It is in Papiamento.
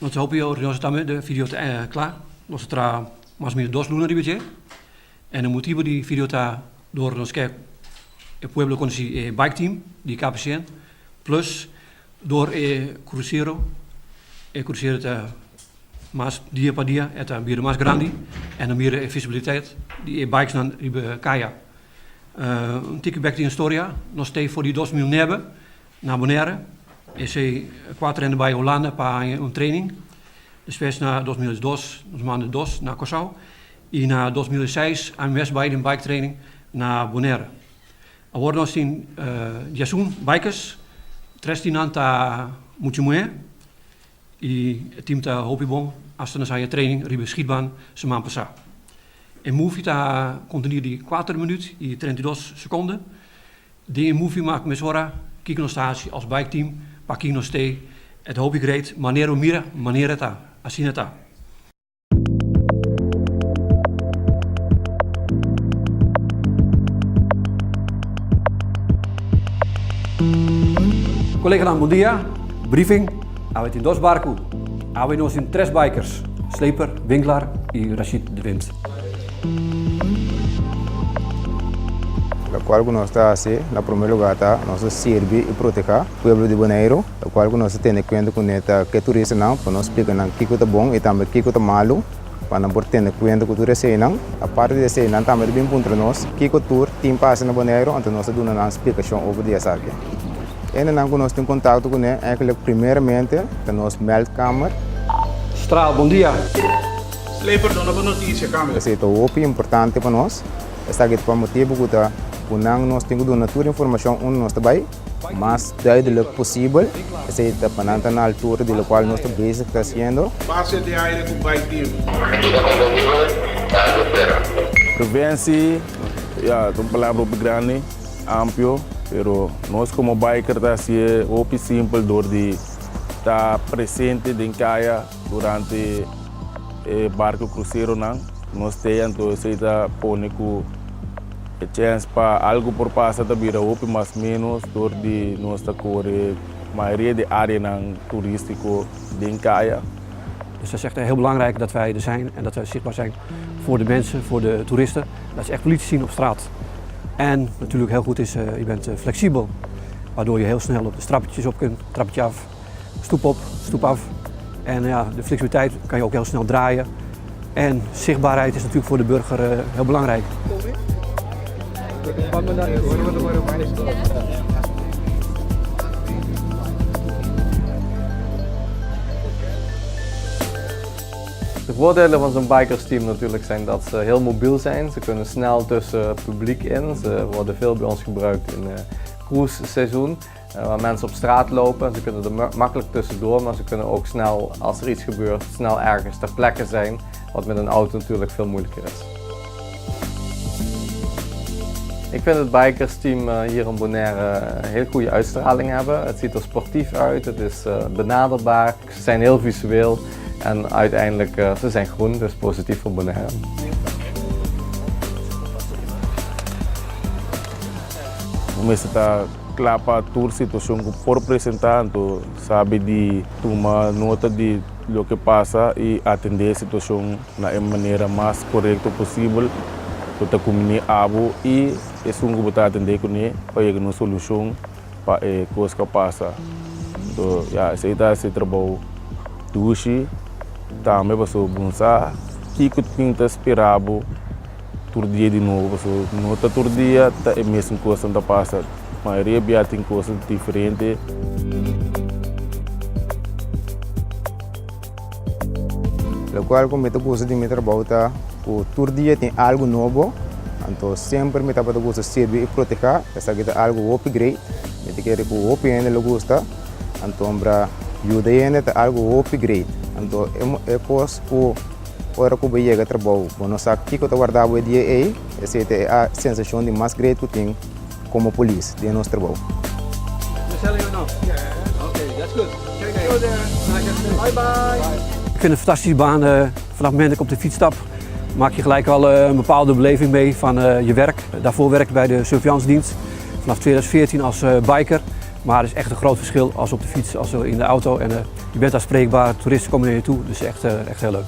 Nos ta hopi orguyoso tambe de video ta kla. Nos a traha mas o menos dos luna riba dje. En e motibo di video ta door nos ke e pueblo konosí e bike team di KPCN plus door e krusero. E krusero ta mas dia pa dia e ta bira mas grandi en dan mira e visibilitet di e bikesnan riba kaya. Un tiki bek di historia, nos stay for di 2009 na Bonaire. Esei kuater hende bai Holanda pa haña un training. Despues na 2002 nos manda dos na Kòrsou i na 2006 ami mes bai den bike training na Bonaire. Awor nos tin diesun bikers, tres di nan ta mucha muhé i e team ta hopi bon, hasta nos haña training riba schietbaan siman pasá. E movie ta kontenido di kuater minuut i 32 sekonde. Den e movie maak mesora kiko nos ta hasi als bike team pa kin nos stay. E ta hopi great, manera bo mira, manera ta, asina ta. Koleganan bon dia, briefing, awe tin dos barku, awe nos tin tres bikers, Sleeper, Winklar y Rashid de Wind. Lokual ku nos ta hasi na promé lugá ta nos ta sirbi i protehá pueblo di Boneiru. Lokual ku nos ta tene kuenta kuné ta ke turistanan pa nos splika nan kiko ta bon i tambe kiko ta malu pa nan por tene kuenta ku tur eseinan. Aparte di esei nan tambe ta bin puntra nos kiko tur tin pasa na Boneiru anto nos ta duna nan splikashon over di esaki. Hendenan ku nos tin kontakto kuné eigenlijk primeramente ta nos meldkamer. Straal, bon dia. Slay perdona pa noticia cambia. Esei ta hopi importante pa nos. Esaki ta pa motibu ku ta ku nan nos tin ku duna tur informashon unda nos ta bai mas duidelijk posibel. Esei ta pa nan ta na altura di lokual nos ta bezig ta hasiendo. Pase di aire ku bai team. Preventie, ya, ta un palabra hopi grandi, amplio, pero nos komo biker ta hasié hopi simpel dor di ta presente den kaya. Durante e barco cruceronan nos tei anto esei ta pone cu e chens pa algo por pasa ta bira hopi mas menos dor di nos ta core mayoria di areanan turistico den caya. Dus dat is echt heel belangrijk dat wij er zijn en dat wij zichtbaar zijn voor de mensen, voor de toeristen. Dat ze echt politie zien op straat. En natuurlijk heel goed is, je bent flexibel, waardoor je heel snel op de trappetjes op kunt, trappetje af. Stoep op, stoep af. En ja, de flexibiliteit kan je ook heel snel draaien. En zichtbaarheid is natuurlijk voor de burger heel belangrijk. De voordelen van zo'n bikersteam natuurlijk zijn dat ze heel mobiel zijn. Ze kunnen snel tussen het publiek in. Ze worden veel bij ons gebruikt in cruise seizoen. Waar mensen op straat lopen. Ze kunnen er makkelijk tussendoor, maar ze kunnen ook snel, als er iets gebeurt, snel ergens ter plekke zijn. Wat met een auto natuurlijk veel moeilijker is. Ik vind het bikersteam hier in Bonaire een heel goede uitstraling hebben. Het ziet er sportief uit, het is benaderbaar, ze zijn heel visueel en uiteindelijk ze zijn groen, dus positief voor Bonaire. Bo mester ta kla pa tur situashon ku por presentá, anto sabi di tuma nota di loke pasa i atendé e situashon na e manera mas korekto posibel ku ta kumbiní abo i esun ku bo ta atendé kuné pa yega na un solushon pa e kos ku a pasa. Anto ya, esei ta hasi trabou dushi tambe pasobra bo no sa kiko tin ta spera bo. Tur dia di nobo pasobra no ta tur dia ta e mesun kosnan ta pasa. Mayoria bia tin kosnan diferente. Lokual ku mi ta gusta di mi trabou ta ku tur dia tin algu nobo, anto semper mi tabata gusta sirbi i protehá, esaki ta algu hopi great, mi ta kere ku hopi hende lo gusta, antombra yuda hende ta algu hopi great, anto e kos ku. Ora ku bo yega trabou, bo no sa kiko ta warda bo e dia ei, esei ta e sensashon di mas great ku tin komo polis den nos trabou. Ik vind het een fantastische baan. Vanaf het moment dat ik op de fiets stap, maak je gelijk al een bepaalde beleving mee van je werk. Daarvoor werk ik bij de surveillance dienst. Vanaf 2014 als biker. Maar het is echt een groot verschil als op de fiets, als in de auto. En je bent daar spreekbaar, toeristen komen naar je toe. Dus echt heel leuk.